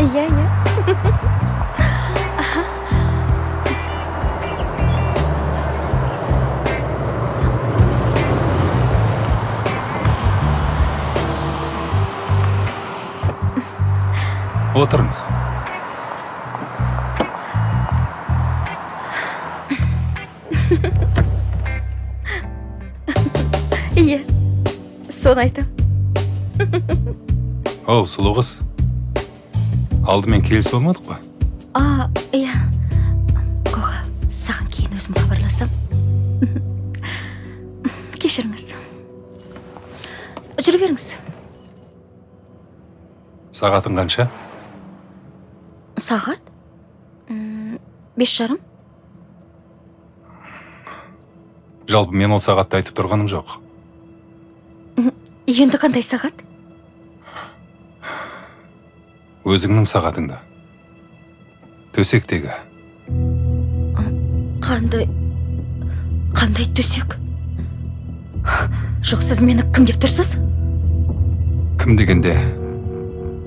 Иә, иә. Отырыңыз. Иә, соны айтам. Оу, сұлу қыз, алдымен келісіп алмадық па? А, иә. Коха, саған кейін өзім хабарласам. Кешіріңіз. Жүре беріңіз. Сағатың қанша? Сағат? 5:30. Жалпы мен ол сағатты айтып тұрғаным жоқ. Енді қандай сағат? Өзіңнің сағатыңды, төсектегі. Қандай төсек? Жоқ, сіз мені кім деп тұрсыз? Кім дегенде,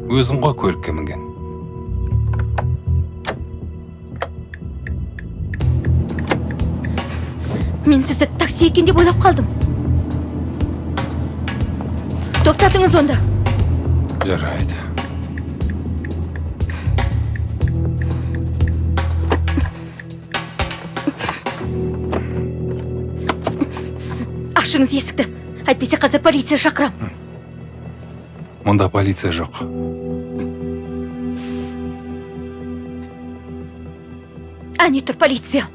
өзің ғой көлікке мінген. Мен сізді такси екен деп ойлап қалдым. Тоқтатыңыз онда. Жарайды. Ашыңыз есікті. Әйтпесе қазір полиция шақырам. Мұнда полиция жоқ. Әне тұр полиция.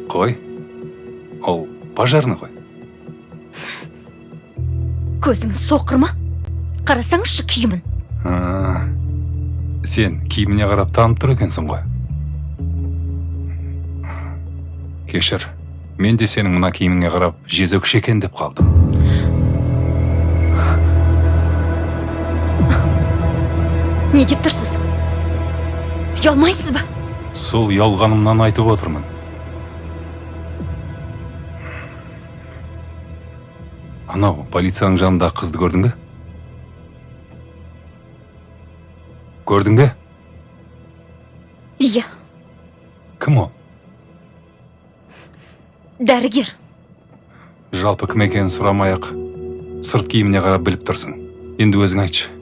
Қой, ол пожарный ғой. Көзіңіз соқыр ма? Қарасаңызшы киімін. А, сен киіміне қарап танып тұр екенсің ғой. Кешір, мен де сенің мына киіміңе қарап жезөкше екен деп қалдым. Не деп тұрсыз? Ұялмайсыз ба? Сол ұялғанымнан айтып отырмын. Анау полицияның жанындағы қызды көрдің бе? Көрдің бе? Иә. Кім ол? Дәрігер. Жалпы кім екенін сұрамай ақ сырт киіміне қарап біліп тұрсың. Енді өзің айтшы,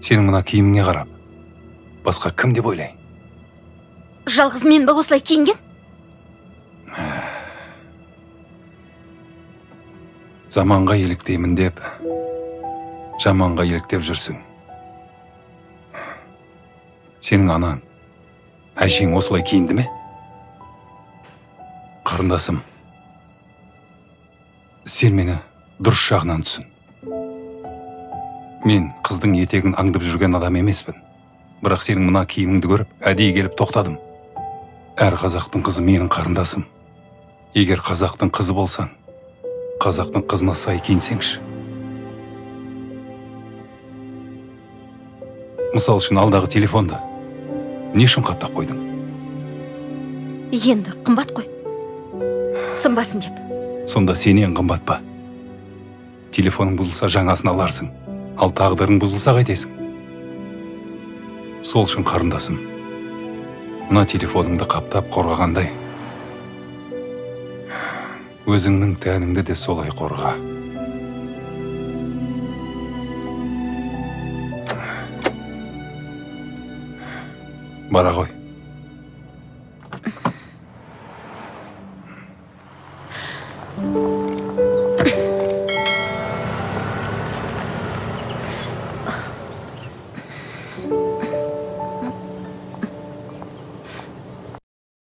сенің мына киіміңе қарап басқа кім деп ойлайын? Жалғыз мен бе осылай киінген? Заманға еліктеймін деп жаманға еліктеп жүрсің. Сенің анаң, әжең осылай киінді ме? Қарындасым, сен мені дұрыс жағынан түсін. Мен қыздың етегін аңдып жүрген адам емеспін. Бірақ сенің мына киіміңді көріп әдейі келіп тоқтадым. Әр қазақтың қызы менің қарындасым. Егер қазақтың қызы болсаң, қазақтың қызына сай киінсеңші. Мысал үшін, алдағы телефонды не үшін қаптап қойдың? Енді қымбат қой, сынбасын деп. Сонда сенен қымбат па? Телефоның бұзылса, жаңасын аларсың, ал тағдырың бұзылса, қайтесің? Сол үшін, қарындасым, мына телефоныңды қаптап қорғағандай, өзіңнің тәніңді де солай қорға. Бара ғой.